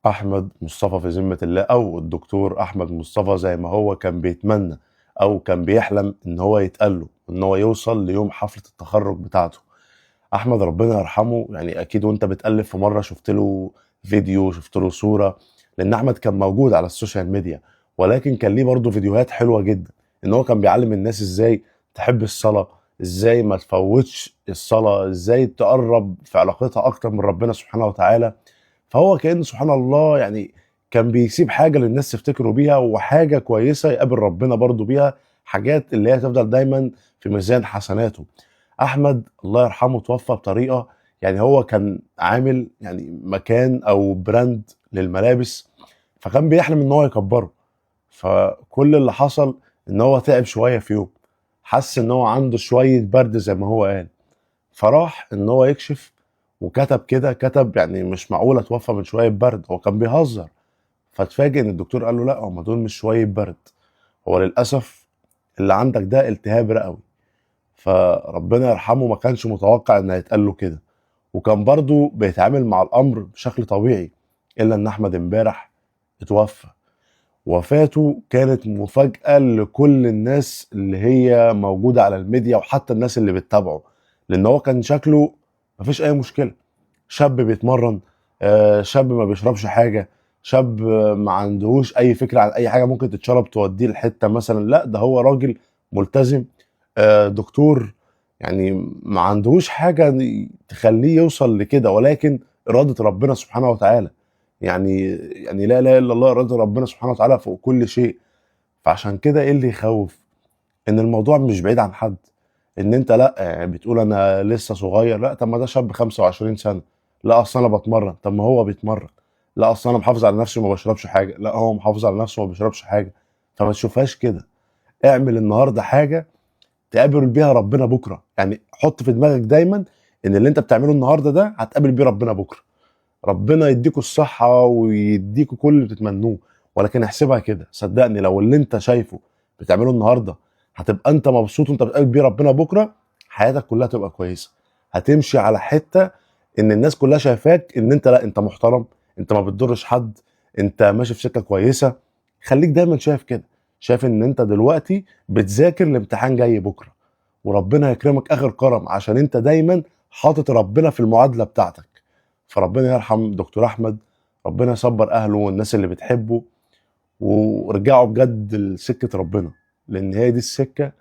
أحمد مصطفى في ذمة الله، أو الدكتور أحمد مصطفى زي ما هو كان بيتمنى أو كان بيحلم إن هو يتقال له إن هو يوصل ليوم حفلة التخرج بتاعته. أحمد ربنا يرحمه، يعني أكيد وأنت بتألف في مرة شفت له فيديو، شفت له صورة، لأن أحمد كان موجود على السوشيال ميديا، ولكن كان ليه برضه فيديوهات حلوة جدا إن هو كان بيعلم الناس إزاي تحب الصلاة، إزاي ما تفوتش الصلاة، إزاي تقرب في علاقتها أكتر من ربنا سبحانه وتعالى. فهو كأنه سبحان الله يعني كان بيسيب حاجة للناس تفتكره بيها، وحاجة كويسة يقابل ربنا برضو بيها، حاجات اللي هي تفضل دايما في ميزان حسناته. أحمد الله يرحمه توفى بطريقة، يعني هو كان عامل يعني مكان أو brand للملابس، فكان بيحلم إن هو يكبره. فكل اللي حصل إن هو تعب شوية في يوم، حس إن هو عنده شوية برد زي ما هو قال، فراح إن هو يكشف وكتب كده، كتب يعني مش معقولة اتوفى من شوية برد، هو كان بيهزر. فاتفاجئ إن الدكتور قال له لا، هما دول مش شوية برد، هو للأسف اللي عندك ده التهاب رئوي. فربنا يرحمه ما كانش متوقع إن هيتقال له كده، وكان برضو بيتعامل مع الأمر بشكل طبيعي، إلا إن أحمد امبارح اتوفى. وفاته كانت مفاجأة لكل الناس اللي هي موجودة على الميديا، وحتى الناس اللي بتتابعه، لأن هو كان شكله مفيش أي مشكلة، شاب بيتمرن، شاب ما بيشربش حاجة، شاب ما عندهوش أي فكرة عن أي حاجة ممكن تتشرب توديه لحتة مثلا، لا ده هو راجل ملتزم، دكتور، يعني ما عندهوش حاجة تخليه يوصل لكده، ولكن إرادة ربنا سبحانه وتعالى، يعني لا إله إلا الله، إرادة ربنا سبحانه وتعالى فوق كل شيء. فعشان كده إيه اللي يخوف؟ إن الموضوع مش بعيد عن حد، إن أنت لا يعني بتقول أنا لسه صغير، لا طب ما ده شاب 25 سنة، لا أصل أنا بتمرن، طب ما هو بيتمرن، لا أصل أنا محافظ على نفسي وما بشربش حاجة، لا هو محافظ على نفسه وما بيشربش حاجة. فما تشوفهاش كده، اعمل النهاردة حاجة تقابل بيها ربنا بكرة، يعني حط في دماغك دايما إن اللي أنت بتعمله النهاردة ده هتقابل بيه ربنا بكرة. ربنا يديكوا الصحة ويديكوا كل اللي بتتمنوه، ولكن احسبها كده، صدقني لو اللي انت شايفه بتعمله النهاردة هتبقى انت مبسوط وانت بتقابل بيه ربنا بكرة، حياتك كلها تبقى كويسة. هتمشي على حتة ان الناس كلها شايفاك ان انت لا انت محترم، انت ما بتضرش حد، انت ماشي في سكة كويسة. خليك دايما شايف كده، شايف ان انت دلوقتي بتذاكر الامتحان جاي بكرة، وربنا يكرمك اخر كرم عشان انت دايما حاطط ربنا في المعادلة بتاعتك. فربنا يرحم دكتور أحمد، ربنا يصبر أهله والناس اللي بتحبه، ورجعوا بجد لسكة ربنا، لأن هي دي السكة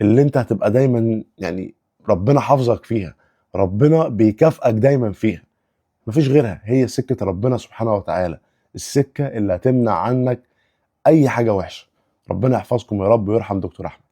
اللي انت هتبقى دايما يعني ربنا حافظك فيها، ربنا بيكافئك دايما فيها، مفيش غيرها، هي سكة ربنا سبحانه وتعالى، السكة اللي هتمنع عنك أي حاجة وحشة. ربنا يحفظكم يا رب ويرحم دكتور أحمد.